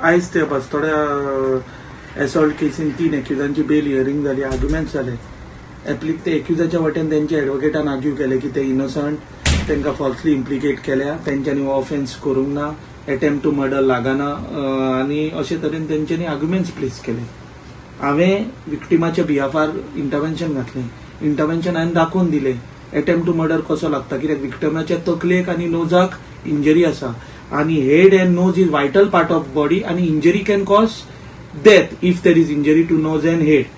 आयज ते बस्तोड्या assault casein 3 एक्युजांची बेल hearing जाली, आर्ग्युमेंट्स जाले. ते एक्युजाच्या वटेन तेंच्या एडवोकेटान आर्ग्यू केले की ते इनोसंट, तांकां फॉल्सली इम्प्लिकेट केल्या, तेंच्यांनी हो ऑफेन्स करूंक ना, एटेम्प्ट टू मर्डर लागना आनी अशे तरेन तेंच्यांनी आर्ग्युमेंट्स प्लेस केले. हांवें विक्टिमाच्या बिहाफार इंटरवेन्शन घातलें. इंटरवेन्शन हांवें दाखोवन दिलें एटेम्प्ट टू मर्डर कसो लागता, कित्याक विक्टिमाच्या तकलेक आनी नोजाक इंजरी आसा आनी head and nose is vital part of body आनी injury can cause death if there is injury to nose and head.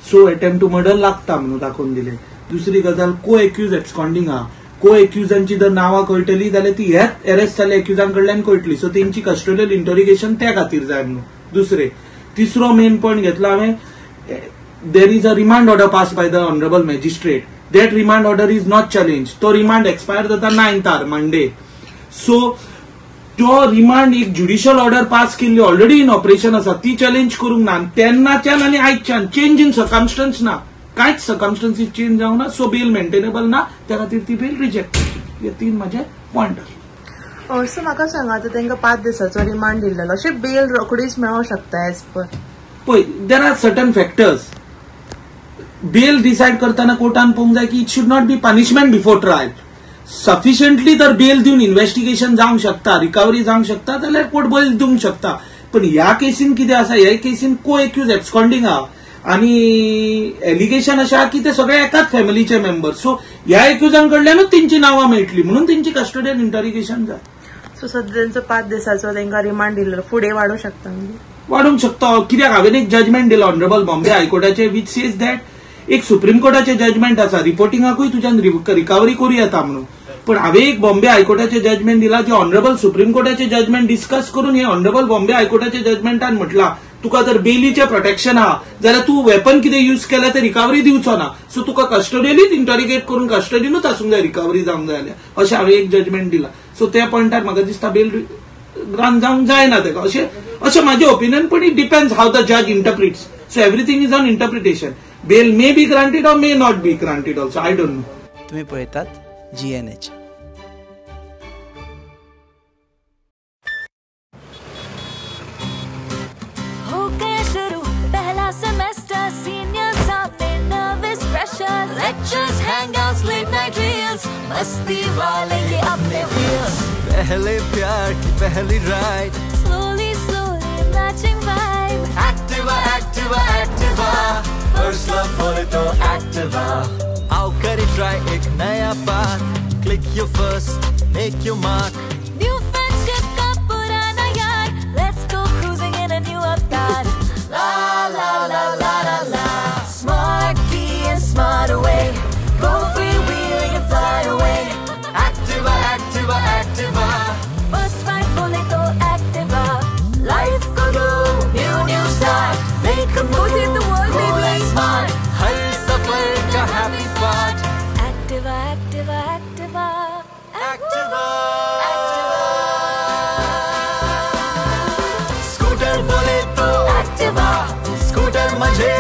So attempt to murder लागता म्हणून दाखोवन दिलें. दुसरी गजाल, को एक्यूज एब्सकॉन्डिंग आहा. को एक्युजांची जर नांवां कळटली जाल्यार ती ह्याच अरेस्ट जाल्ल्या एक्युजां कडल्यान कळटली. सो तेंची कस्टोडियल इंटरोगेशन त्या खातीर जाय म्हणून. दुसरे तिसरो मेन पॉयंट घेतला हांवें, there is a remand order pass by the honourable magistrate. That remand order is not challenge. तो रिमांड एक्सपायर जाता 9th Monday. सो तो रिमांड एक ज्युडिशियल ऑर्डर पास केल्ली ऑलरेडी इन ऑपरेशन आसा, ती चॅलेंज करूंक ना. तेन्नाच्यान आनी आयच्यान चेंज इन सर्कमस्टन्स ना, कांयच सर्कमस्टन्सीस चेंज जावंक ना. सो बेल मेंटेनेबल ना, त्या खातीर ती बेल रिजेक्ट करची. हे 3 म्हजे पॉयंट आसले. सो म्हाका सांगा, आतां तांकां 5 दिसाचो रिमांड दिल्लो, अशें बेल रोखडीच मेळोंक शकता एज पर? पळय, there are certain factors. Bail decide करतना कोर्टान पळोवंक जाय की it should not be punishment before trial. Sufficiently जर बेल दिवन इन्व्हेस्टिगेशन जावंक शकता, रिकवरी जावंक शकता जाल्यार कोर्ट बेल दिवंक शकता. पण ह्या केसीन कितें आसा, ह्या केसीन को एक्यूज एब्सकॉन्डिंग आहा आनी एलिगेशन अशें आहा की ते सगळे एकाच फॅमिलीचे मेंबर. सो ह्या एक्युजां कडल्यानूच तेंची नांवां मेळटली म्हणून तेंची कस्टोडियल इंटरोगेशन जाय. सो सध्या तेंचो 5 दिसाचो तेंकां रिमांड दिल्लो, फुडें वाडोवंक शकता? वाडोवंक शकता, कित्याक हांवें एक जजमेंट दिलां ऑनरेबल बॉम्बे हायकोर्टाचें which says that एक सुप्रीम कोर्टाचें जजमेंट आसा, रिपोर्टिंगाकूय तुज्यान रिकवरी करूं येता म्हणून. पण हांवें एक बॉम्बे हायकोर्टाचें जजमेंट दिलां जें ऑनरेबल सुप्रीम कोर्टाचें जजमेंट डिस्कस करून हे ऑनरेबल बॉम्बे हायकोर्टाच्या जजमेंटान म्हटलां तुका जर बेलीचें प्रोटेक्शन आहा जाल्यार तूं वेपन कितें यूज केल्यार ते रिकवरी दिवचो ना. सो तुका कस्टडियलीच इंटरोगेट करून कस्टडीनूच आसूंक जाय रिकवरी जावंक जाय जाल्यार, अशें हांवें एक जजमेंट दिलां. सो त्या पॉयंटार म्हाका दिसता बेल ग्रांट जावंक जायना तेका, अशें अशें म्हाजें ओपिनियन. पण it depends how the जज interprets. So everything is on interpretation. Bail may be granted or may not be granted also, I don't know. तुम्ही पळयतात GNH. हो गया शुरू पहला सेमेस्टर, सीनियर सामने nervous pressure, lectures, hangouts, late night reels, मस्ती वाले ये अपने व्हील्स. पहले प्यार की पहली ride, slowly slowly matching vibe. Activa Activa Activa, first love बोले तो एक्टिवा. आओ करे ट्राई एक नया path, click your first, make your mark. New friendship का पुराना यार, let's go cruising in a new avatar. La la la la la la, smart key and smart away, go free wheeling and fly away. Activa Activa Activa, first ride बोले तो Activa. Life को दो new new start, make a move, cool and smart, हर सफर का happy part. Activa Activa Activa Activa Scooter बोले तो Activa, scooter मजे